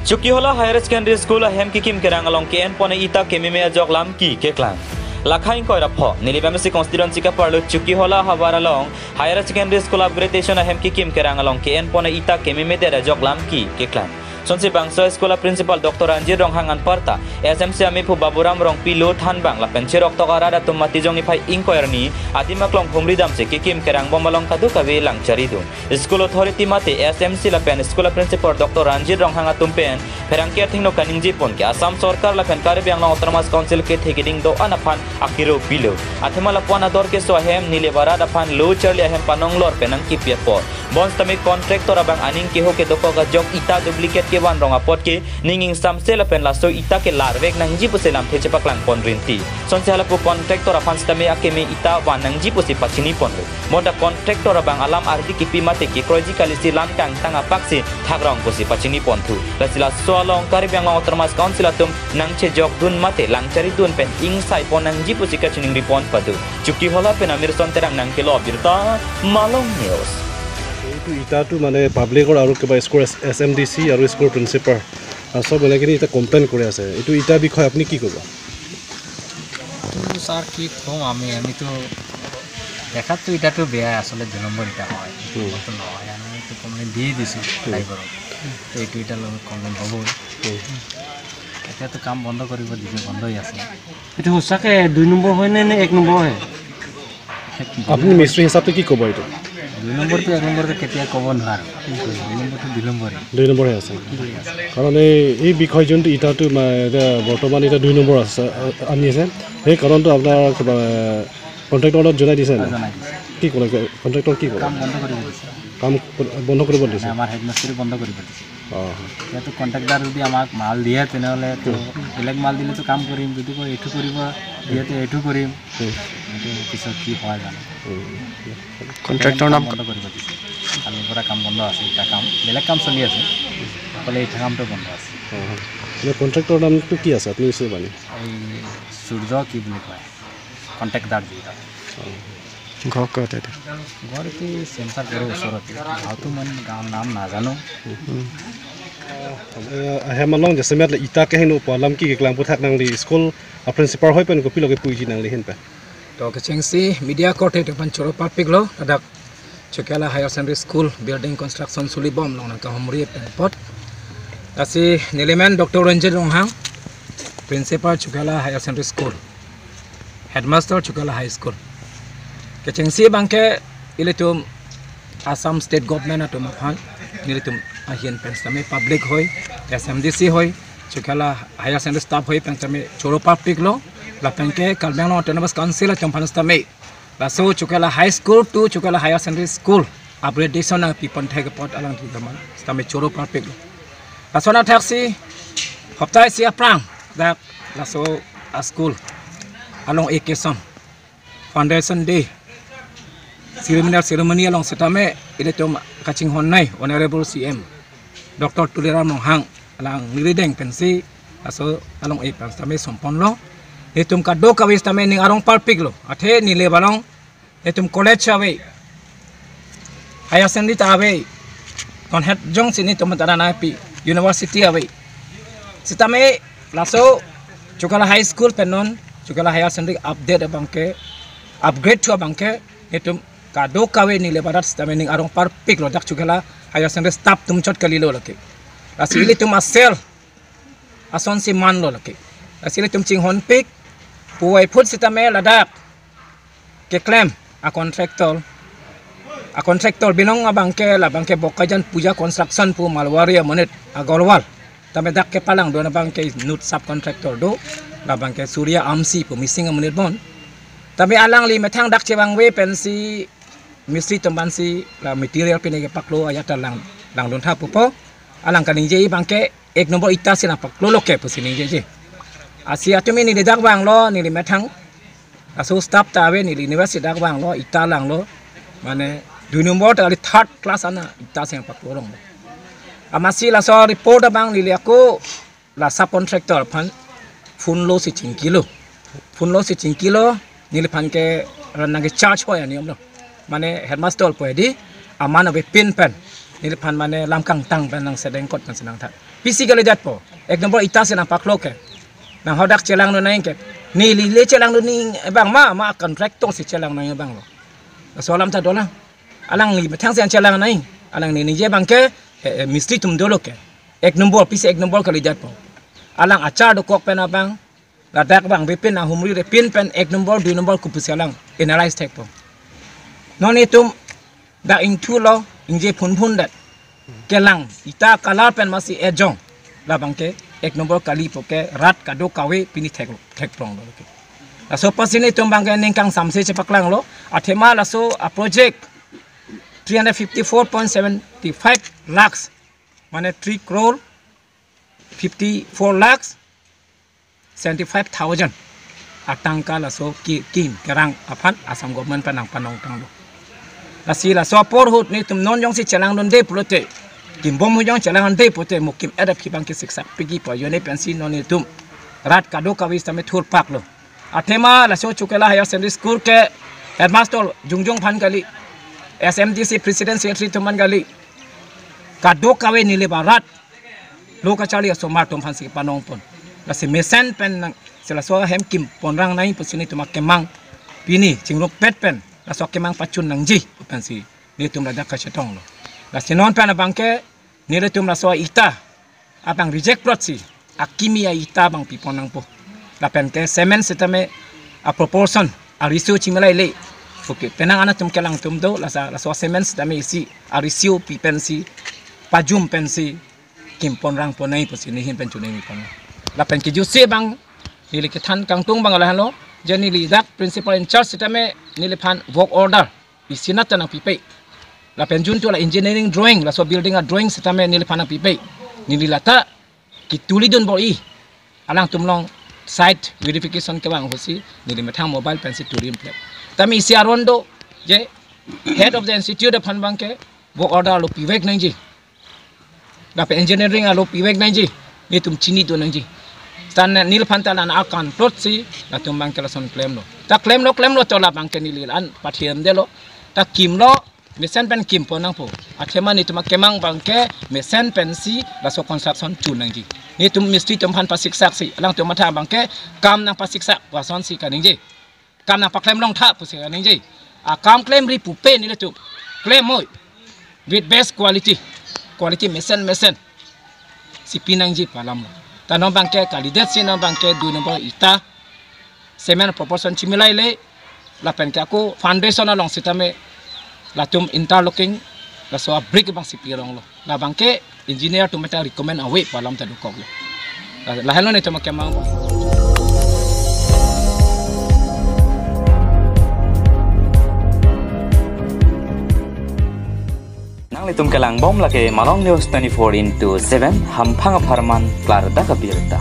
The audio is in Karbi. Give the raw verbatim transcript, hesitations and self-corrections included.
Chokihola Higher Secondary School ahem kekim kerang along ke-en pon ita kememe ajok lamki keklang. Lakha ingkoi ra pho, Nilip M A C constituency kaparlo Chokihola havar along Higher Secondary School upgradation ahem kekim kerang along ke-en pon ita kememe det ajok lamki keklang. Sonsi bangso school a principal Doctor Ranjit Ronghang anparta S M C amephu Baburam Rongpi lo than bang lapen cherok tok arat atum mati jong niphai ingkoi arni adim aklong humri damsi kekim kerang bom along kadokave lang charidun. School authority mate S M C lapen school a principal Doctor Ranjit Ronghang atum pen pherangke athengno kaningje pon ke Assam Sorkar lapen Karbi Anglong Autonomous Council kethe keding do-an aphan akiro pilo. Athema lapu-an ador keso ahem Nilip arat aphan lo charli ahem panong lor pen nangkepi apot. Bonsitame contractor abang aning keho kedokok ajok ita duplicate kevan rong apot ke ning ingsamse lapen laso ita ke larvek nangji pusi lamthe chepaklang pon rinti. Sonsi halapu contractor aphan sitame akeme ita van nangji pusi pachini ponlo. Bonta contractor abang alam ardi kipi mate kekroiji kalisi lam kangtang apak si thakrong pusi pachini ponthu. Lasi laso along Karbi Anglong Autonomous Council atum nangchejokdun mate lang charidun pen ingsai pon nangji pusi kachiningri pon padu. Chokihola pen Amirson Terang nangkelo birta Malong News. এইটো ইটাটো মানে পাব্লিকৰ আৰু কিবা school S M D C আৰু school principal আৰু চব মিলাই কিনি এটা কমপ্লেইন কৰি আছে। এইটো ইটাৰ বিষয়ে আপুনি কি ক'ব? তো স্যার, কি কম আমি, আমি তো দেখাত তো ইটাটো বেয়া, আসলে দুই নম্বর ইটা হয়, হুম। তো নহয়, আমি তো কমপ্লেইন দিয়ে দিছি হুম। ড্রাইভারক। তো এইটো ইটাৰ লগত কমপ্লেইন হ'বই। হুম। এতিয়াতো কাম বন্ধ কৰিব দিছে, বন্ধ হৈ আছে। এইটো সঁচাকে দুই নম্বৰ হয় নে, নে এক নম্বৰ হয়? আপুনি মিস্ত্ৰী হিচাপে কি ক'ব এইটো? দুই নম্বৰটো এক নম্বৰটো কেতিয়া ক'ব নোৱাৰো। দুই নম্বৰটো দুই নম্বৰে। দুই নম্বৰে আছে। কাৰণ এই, এই বিষয় যোনটো ইটাটো মা-, এতিয়া বৰ্তমান এতিয়া দুই নম্বৰ আছে, আ-, আনি আছে। সেই কাৰণটো আপোনাৰ কিবা কণ্ট্ৰেক্টৰক জনাই দিছে নে? জনাই দিছে। কি ক'লে? কণ্ট্ৰেক্টৰ কি ক'লে? কাম বন্ধ কৰিব দিছে। কাম বন্ধ কৰিব দিছে? মানে আমাৰ হেড মিস্ত্ৰী বন্ধ কৰিব দিছে। অ। ইয়াতো কণ্ট্ৰেক্টৰ যদি আমাক মাল দিয়ে, তেনেহ'লে তো হুম। বেলেগ মাল দিলেতো কাম কৰিম, যদি কয় এইটো কৰিব, দিয়ে তো এইটো কৰিম। হুম। এইটো পিছত কি হয় জানো। হুম। কণ্ট্ৰেক্টৰ নাম? কাম বন্ধ কৰিব দিছে। কালিৰ পৰা কাম বন্ধ আছে, এতিয়া কাম, বেলেগ কাম চলি আছে, অকলে এইটো কামটো বন্ধ আছে। অ। মানে কণ্ট্ৰেক্টৰ নামটো কি আছে, আপুনি নিশ্চয় জানে? এই সূৰ্য কি বুলি কয়, কণ্ট্ৰেক্টৰ যিটো। অ। ঘৰ ক'ত এইটো? ঘৰ কি চেমচাৰ ঘৰৰ ওচৰতে। গাঁওটো মানে গাঁৱৰ নাম নাজানো। হুম। Eh, ahem along jasemet le ita kehingno pu alam ki keklang aphuthak nangli school a principal hoi pen kopi lo kepuji nangli ahin pen? To kechengsi media korte atum aphan choro parpiklo, ladak Chokihola Higher Secondary School building construction suli bom along nangkahumri pen apot. Lasi nelimen Doctor Ranjit Ronghang, Principal Chokihola Higher Secondary School, Headmaster Chokihola High School. Kechengsi abangke ilitum Assam State Government atum aphan, nelitum ahin pen sitame public hoi, S M D C hoi, Chokihola Higher Secondary staff hoi pen sitame choro parpiklo, lapen ke Karbi Anglong Autonomous Council atum aphan sitame laso Chokihola High School to Chokihola Higher Secondary School upgradation nangpi pon thek apot alangtum aphan sitame choro parpiklo. Laso athak si hopta isi aphrang dak laso a school along ekesam foundation day ceremonial ceremony along sitame ilitum kachinghon nei Honorable C M Doctor Tuliram Ronghang alang nirideng pensi laso along e pen sitame som ponlo. Nelitum kadokave sitame ning arong parpiklo. Athe Nilip along nelitum college ave, higher secondary ta ave, non het jongsi nelitum tara nangpi, university ave. Sitame laso Chokihola High School pen non Chokihola Higher Secondary update abangke, upgrade thu abangke, nelitum kadokave Nilip arat sitame ning arong parpiklo, dak Chokihola Higher Secondary staff atum chot kalilo lake. Lasi ilitum asel asonsi manlo lake. Lasi ilitum chinghonpik, puvoiphut sitame ladak keklem a contractor, a contractor binong abangke labangke Bokajan Puja Construction pu Malwari amonit Agarwal. Tame dak kepalangdun abangke inut subcontractor do, labangke Surya Amsi pu Mising amonit bon. Tame alangli methang dak chevangve pensi mistri atum aphansi la material pine kepaklo ajat ta lang, langdun tha pupo. Alang kaningje abangke ek nombor ita si nangpaklolo ke pusi ningjeje. Lasi atum ini neli dak vanglo, neli methang laso staff ta ave, neli university dak vanglo, ita langlo. Mane dui nombor ta kali third class ana ita si nangpaklo rong. Amatsi laso report abang neli ako la subcontractor aphan phone lo si chingkilo. Phone lo si chingkilo, neliphan ke ran nangkecharge hoi ani omlo. Mane headmaster po di, aman ave pin pen neliphan mane lam kangtang pen nangsedeng kot nangsenang tha. Pisi kali jatpo. Ek nombor ita si nangpaklo ke. Nang hadak chelangdun nangji ke. Neli le chelangdun nangji abang ma, ma contractor si chelang nangji abang lo. Laso alam ta dolang. Alangli methang si an chelang nangji. Alangli ningje abang ke, eh, eh, mistri atum dolo ke. Ek nombor, pisi ek nombor kali jatpo. Alang achar dokok pen abang, ladak abang bipin nanghumri repin pen ek nombor, dui nombor kopusi alang analyze thekpo. Non itum dak ingthu lo, ingje phunphun det. Kelang, ita color pen masi ejong. Labang ke ek nombor kalipo ke rat kadokave pini thek, thekprong lo ke. Laso apotsi nelitum abang ke ning kangsamse chepaklanglo. Athema laso a project three hundred fifty-four point seven five lakhs, mane three crore fifty-four lakhs seventy-five thousand atangka laso ki, kim kerang aphan Assam government pen nangpanong tanglo. Lasi laso apor ahut nelitum non jongsi chelangdunde pulote, kimbom ahut jong chelangdunde pulote, mo kim-et aphi abang ke siksak piji pu ajoine pensi non nelitum rat kadokave sitame thurpaklo. Athema laso Chokela Higher Secondary School ke headmaster jongjong aphan kali, S M D C president secretary atum aphan kali, kadokave neli ba rat lo kacharli asomar atum aphansi panongpon. Lasi mesen pen nang, si laso ahem kim ponrang nangji pusi nelitum akemang pini chingrumpet pen laso akemang pachun nangji pu pensi nelitum ladak kachetonglo. Lasi non pen abang ke nelitum laso ita abang reject plot si akimi a-ita abang pipon nangpo. Lapen ke cement sitame a proportion, a ratio chimilai le. Okay, penang an atum kelang atum do, lasa, laso cement sitame isi a ratio pi pensi, pajum pensi, kim ponrang pon nangji pusi neli ahin pen chunangji pon. Lapen kejutsi abang, neli kethan kangtung abang lahenlo, je neli dak principal in charge sitame neliphan work order isi nat ta nangpipe. Lapen juntu la engineering drawing, laso building a drawing sitame neliphan nangpipe. Neli lata kitulidun bor-i. Alangtum along site verification kevang ahutsi neli methang mobile pensi tulim plek. Tame isi aron do, je head of the institute aphan abang ke work order lo pivek nangji. Lapen engineering alo pivek nangji, nelitum chinidun nangji. Tan neliphan ta la akan plot si latum abang ke lason klemlo. Ta klemlo, klemlo to labang ke neli an pathiam delo. Ta kimlo, mesen pen kim pon nangpo. Athema nelitum akemang abang ke mesen pensi laso construction chun nangji. Nelitum mistri atum aphan pasiksak si, alangtum matha abang ke kam nangpasiksak pu asonsi kaningje. Kam nangpaklem longtha pusi kaningje. Akam klemri pupe nelitum klem moi with best quality. Quality mesen mesen si pi nangji pu alam. Ta non abang ke kalidet si non abang ke dui nombor ita, cement proportion chimilai le, lapen ke ako foundation along sitame latum interlocking, laso a brick abang si pi ronglo. Labang ke engineer atum ta recommend ave pu alam ta dokoklo. La, lahenlo nelitum akemang. Nanglitum kelangbom lake Malong News twenty-four into seven, hamphang apharman klardak abirta.